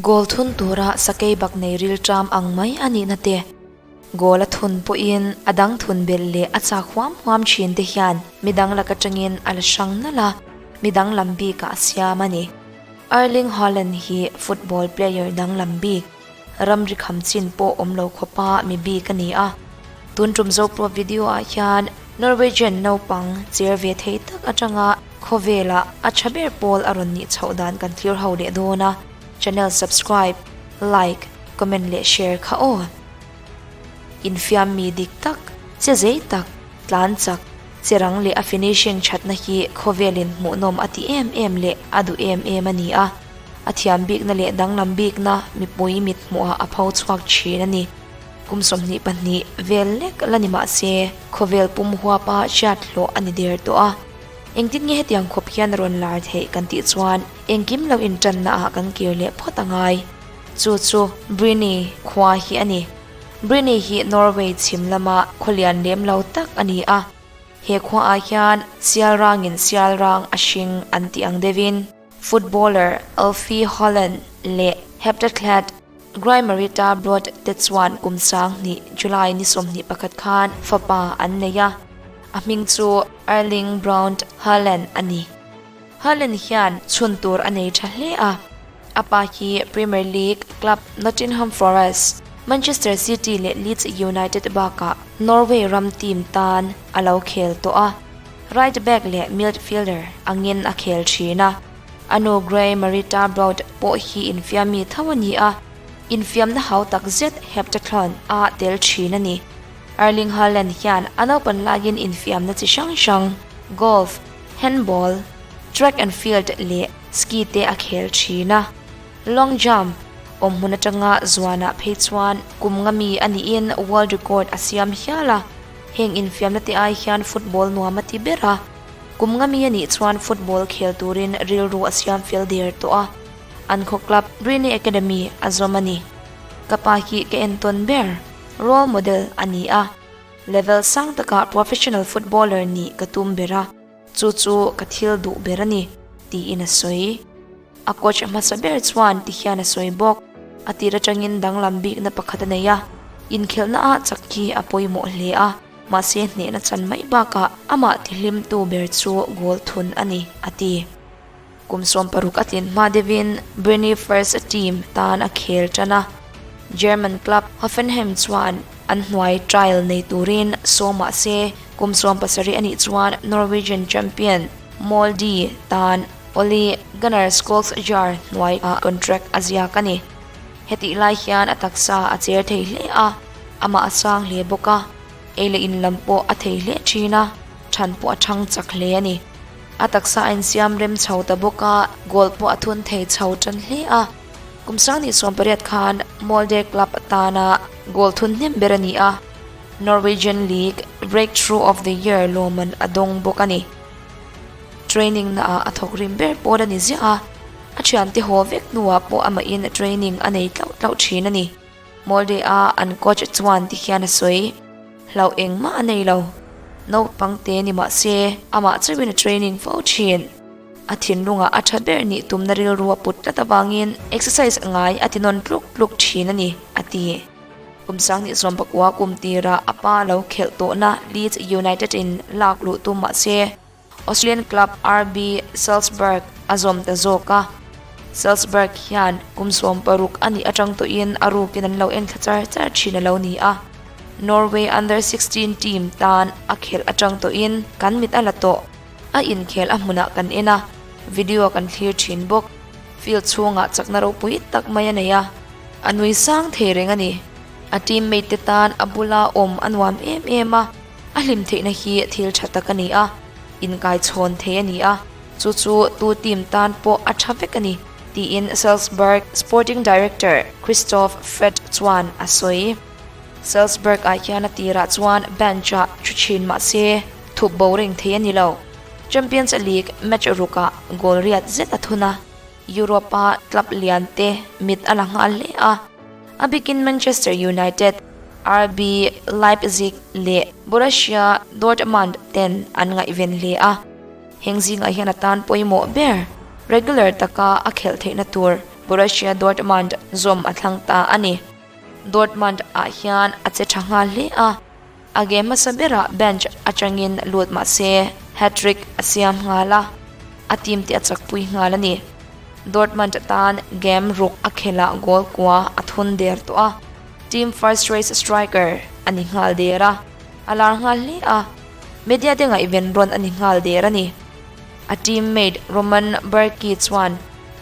Goal thun tura sakei bak nei rilṭam ang mai a nihna te, goal a thun pawhin a dang thun belh leh a chak huam huam thin te hian midang lak atangin a la hrang nalh a, midang lam bikah a siam a ni. Erling Haaland hi football player danglam bik, ramri kham chin pawh awm lo khawpa mi bik a ni a. Tun tum Zopro video ah hian Norwegian naupang cher ve thei tak atanga khawvela a tha ber pawl a rawn nih chhoh dan kan thlir ho leh dawn a, channel subscribe, like, comment leh share kha aw. Infiam mi dik tak, che zei tak, tlan chak, che rang leh a finishing thatna hi khawvelin hmuhnawm a ti em em leh a duh em em a ni a. A thiam bikna leh danglam bikna mipui mit hmuhah a pho chhuak thin a ni. Kum 22 vel lek la ni mah se, khawvel pum huapa hriat hlawh a ni der tawh a. Engtin nge hetiang khawp hian a rawn lar theih kan tih chuan engkim lo intanna ah kan kir leh phawt a ngai. Chu chu Bryne khua hi a ni. Bryne hi Norway chhim lama khawlian lem lo tak a ni a. He khua ah hian sial rangin sial rang a hring an tih ang deuhin footballer Alfie Haaland leh heptathlete Grymarita Brod te chuan kum 2000 July ni 21 khan fapa an nei a, a hming chu Erling Braut Haaland a ni. Haaland hian chhun tur a nei tha hle a, a pa hi Premier League club Nottingham Forest, Manchester City leh Leeds United bakah Norway ram team tan a lo khel tawh a, right back leh midfielder angin a khel thin a. A nu Grey Marita Broad pawh hi infiammi tho a ni a, infiamna hau tak zet heptathlon a tel thin a ni. Erling Haaland hian a naupan laiin infiamna chi hrang hrang, golf, handball, track and field leh ski te a khel thin a. Long jump awm hmun atanga zuanah phei chuan kum nga mi a niin world record a siam hial a, heng infiamna te ai hian football nuam a ti ber a. Kum nga mi a nih chuan football khel turin rilru a siam fel der tawh a, an khaw club Bryne Academy a zawm a ni. Ka pa hi ka entawn ber, role model, a ni a, level sang takah professional footballer nih ka tum ber a, chu chu ka thil duh ber a ni, tiin a sawi. A coach hmasa ber chuan ti hian a sawi bawk. A tir atangin danglam bikna pakhat a nei a, inkhelhna ah chak hi a pawimawh hle a. Mahse hnehna chan mai bakah amah tihlimtu ber chu goal thun a ni, a ti. Kum 60 a tlin hma deuhin Bryne first team tan a khel tan a. German club Hoffenheim chuan an hnuai trial nei turin sawm mahse kum 17 a nih chuan Norwegian champion Molde tan Ole Gunnar Solskjaer hnuaiah contract a ziak a ni. Hetih lai hian a taksa a cher thei hle a. Amah a sang hle bawk a, ei leh in lam pawh a thei hle thin a, than pawh a thang chak hle a ni. A taksa a insiam rem chho ta bawk a, goal pawh a thun thei chho tan hle a. Kum 2018 khan Molde club atana goal thun hnem ber a ni a, Norwegian League Breakthrough of the Year lawmman a dawng bawk a ni. Training naah a thawk rim ber pawl a ni ziah a, a thiante haw vek hnuah pawh amahin training a nei tlauh tlauh thin a ni. Molde a an coach chuan ti hian a sawi, Hlauh engmah a nei lo. Naupang te ni mah se, amah chauhin a training fo thin. A thinlungah a tha ber nih tumna rilru a put tlat avangin exercise ngai a ti nawn tluk tluk thin a ni, a ti. Kum 2019 kum tirah a pa lo khelh tawhna Leeds United in lak luh tum mah se, Austrian club RB Salzburg a zawm ta zawk a, Salzburg hian kum 60 a nih atang tawhin a rukin an lo en thla char char thin a lo ni a. Norway Under 16 team tan a khelh atang tawhin kan mit a la tawh. A inkhel a hmunah kan en a, video kan thlir thin bawk. Field chhungah chakna ropui tak mai a nei a, a nui sang thei reng a ni. A teammate te tan a bula awm a nuam em em a. A hlim theihna hi thil tha tak a ni a, inkaichhawn thei a ni a, chu chu tu team tan pawh a tha vek a ni, tiin Salzburg sporting director Christoph Fred chuan a sawi. Salzburg-ah hian a tirah chuan bench-ah thu thin mah se, thup bo reng thei a ni lo. Champions League match rukah goal riat zet a thun a, Europe-a club lian te mit a la nghal hle a. A bikin Manchester United, RB Leipzig leh Borussia Dortmund ten an ngaihven hle a. Heng zingah hian a tan pawimawh ber, regular taka a khelh theihna tur Borussia Dortmund zawm a thlang ta a ni. Dortmund ah hian a che tha nghal hle a, a game hmasa berah bench atangin lut mah se hat-trick a siam nghal a, a team te a chakpui nghal a ni. Dortmund tan game ruk a khelh ah goal kua a thun der tawh a, team first choice striker a ni nghal der a, a lar nghal hle a, media te ngaihven rawn a ni nghal der a ni. A teammate Roman Bürki chuan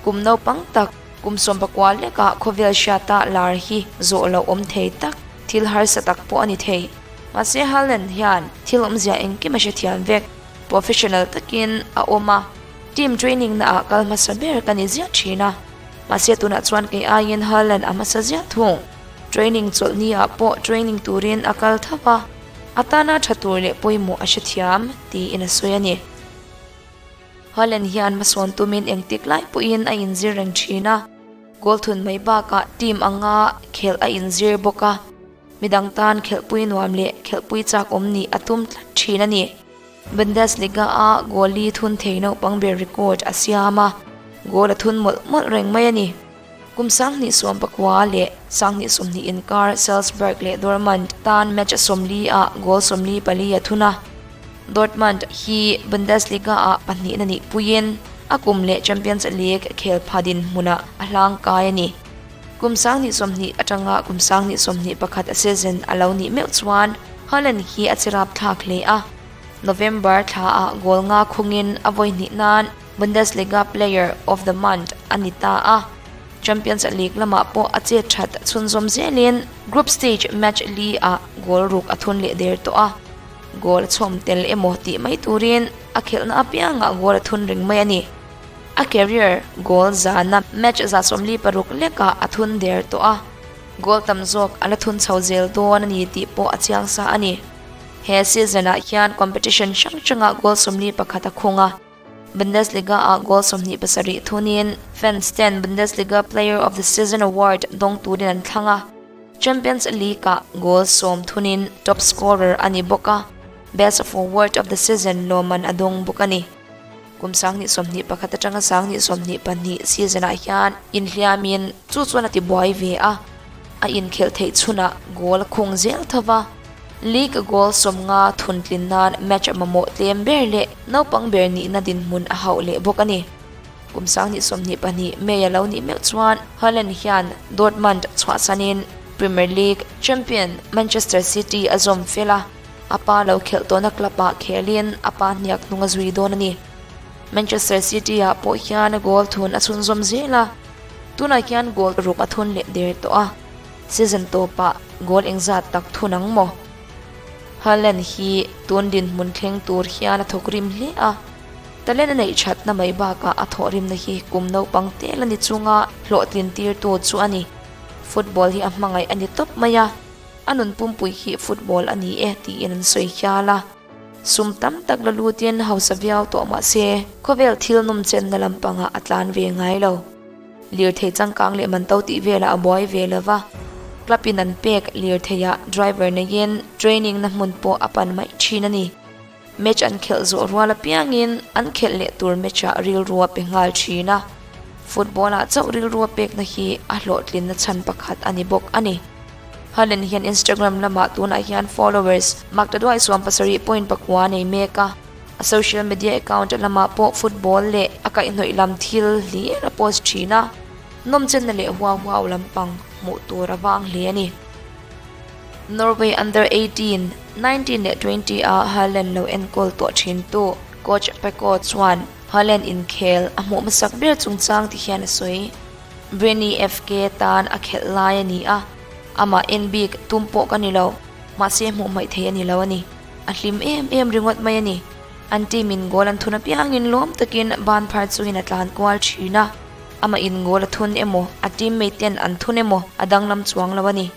kum naupang tak kum sawmpakua lekah khawvel hriata lar hi zawh loh awm thei tak thil harsa tak pawh a ni thei. Mahse Haaland hian thil awmzia engkim a hrethiam vek. Professional takin a awm a, team training naah kal hmasa ber ka ni ziah thin a. Mahse tunah chuan kei aiin Haaland a hmasa ziah thung. Training chawlhni ah pawh training turin a kal tho a, a tana tha tur leh pawimawh a hrethiam tiin a sawi a ni. Haaland hian hmasawn tumin engtik lai pawhin a inzir reng thin a, goal thun mai bakah team anga khelh a inzir bawk a, midang tan khelhpui nuam leh khelhpui chak awm nih a tum tlat thin a ni. Bundesliga-a goal li thun thei naupang ber record a siam a, goal a thun mawlh mawlh reng mai a ni. Kum 2019 leh 2020 inkar Salzburg leh Dortmund tan match 40 ah goal 44 a thun a. Dortmund hi Bundesliga-ah pahnihna nih puiin a kum leh Champions League khel pha dinhmunah a hlangkai a ni. Kum 2020 atanga kum 2021 a season a lo nih meuh chuan Haaland hi a chirap thlak hle a. November thlaah goal nga khungin a vawi hnih nan Bundesliga Player of the Month a ni ta a, Champions League lamah pawh a chet that chhunzawm zelin group stage match li ah goal ruk a thun leh der tawh a, goal a chhawm tel emaw tih mai turin a khelhna apiangah goal a thun reng mai a ni. A career goal zana match 46 lekah a thun der tawh a, goal tam zawk a la thun chho zel dawn a ni tih pawh a chiang sa a ni. He season ah hian competition hrang hrangah goal 41 a khung a. Bundesliga-ah goal 27 thunin fans ten Bundesliga Player of the Season award dawng turin an thlang a. Champions League-ah goal 10 thunin top scorer a ni bawk a, Best Forward of the Season lawmman a dawng bawk a ni. Kum 2021 atanga 2022 season-ah hian inhliamin chu chuan a tibuai ve a, a inkhelh theih chhunah goal a khung zel tho va. League goal 50 thun tlin nan match a mamawh tlem ber leh naupang ber nihna dinhmun a hauh leh bawk a ni. Kum 2022 May a lo nih meuh chuan Haaland hian Dortmund chhuahsanin Premier League champion Manchester City a zawm fel a, a pa lo khelh tawhna club-ah khelin a pa hniak hnung a zui dawn a ni. Manchester City-ah pawh hian goal thun a chhunzawm zel a, tunah hian goal ruk a thun leh der tawh a. Season tawpah goal engzat tak thun ang maw? Haaland hi tun dinhmun thleng tur hian a thawk rim hle a, talent a neih thatna mai bakah a thawhrimna hi kum naupang tel a ni chunga hlawhtlin tirtu chu a ni. Football hi a hmangaih a ni tawp mai a, a nun pumpui hi football a ni e tiin an sawi hial a. Sum tam tak la lutin hausa viau tawh mah se khawvel thil nawmchenna lampangah a tlan ve ngai lo. Lirthei changkang leh man to tih velah a buai ve lo va, club in an pek lirtheiah driver neiin training na hmun pawh a pan mai thin a ni. Match an khelh zawh rual apiangin an khelh leh tur match ah rilru a pe nghal thin a, football ah chauh rilru a pekna hi a hlawhtlinna chhan pakhat a ni bawk a ni. Haaland hian Instagram lamah tunah hian followers maktaduai 7.9 nei mek a. A social media account lamah pawh football leh a kaihhnawih lam thil hlir a post thin a, nawmchenna leh huau huau lampang hmuh tur a vang hle a ni. Norway under 18, 19 leh 20 ah Haaland lo enkawl tawh thintu coach Pecco chuan Haaland inkhel a hmuh hmasak ber chungchang ti hian a sawi. Bryne FK tan a khelh lai a ni a, amah en bik tum pawh ka ni lo, mahse hmuh hmaih thei a ni lo a ni. A hlim em em ringawt mai a ni. An team in goal an thun apiangin lawm takin ban phar chungin a tlan kual thin a. Amah in goal a thun emaw, a teammate ten an thun emaw a danglam chuang lo a ni.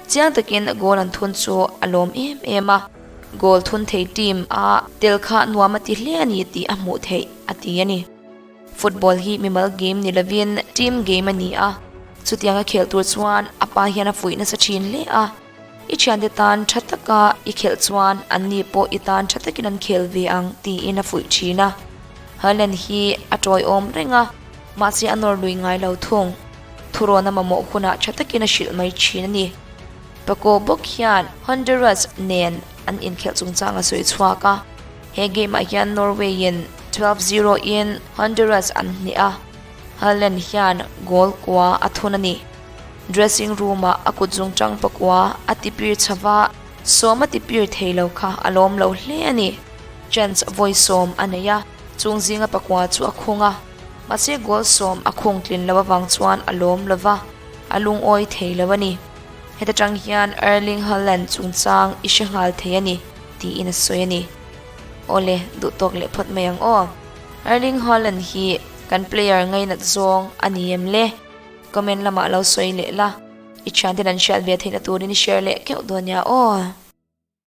Chiang takin goal an thun chu a lawm em em a. Goal thun thei team a tel kha nuam a ti hle a ni tih a hmuh theih a ti a ni. Football hi mimal game ni lovin team game a ni a. Chutianga khel tur chuan a pa hian a fuih nasa thin hle a. I thiante tan tha taka i khelh chuan anni pawh i tan tha takin an khel ve ang tiin a fuih thin a. Haaland hi a tawiawm reng a, mahse a nawr lui ngai lo thung. Thurawn a mamawh hunah tha takin a hrilh mai thin a ni. Paco bawk hian Honduras nen an inkhelh chungchang a sawi chhuak a. He game ah hian Norway in 12 zero in Honduras an hneh a, Haaland hian goal kua a thun a ni. Dressing room ah a kut zungtang pakua a tipir chhava sawm a tipir thei lo kha a lawm lo hle a ni. Chance vawi sawm a nei a, chung zinga pakua chu a khung a, mahse goal sawm a khung tlin lo avang chuan a lawm lo va, a lungawi thei lo a ni. Heta tang hian Erling Haaland chungchang i hre nghal thei a ni, tiin a sawi a ni. Awle, duhtawk leh phawt mai ang aw. Erling Haaland hi kan player ngainat zawng a ni em le? Comment lamah lo sawi leh la, i thianten an hriat ve theihna turin i share leh keuh dawn nia aw.